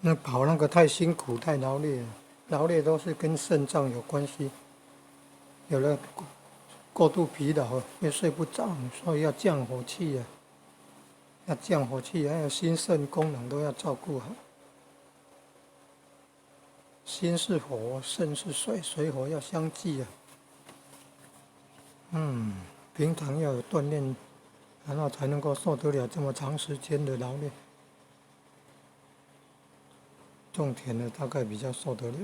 那跑那個太辛苦，太勞累了，勞累都是跟腎臟有關係。有了過度疲勞會睡不着，所以要降火氣啊，要降火氣，還有心腎功能都要照顧好。心是火，腎是水，水火要相濟啊。平常要有鍛煉，然後才能夠受得了這麼長時間的勞累。種田的大概比較受得了。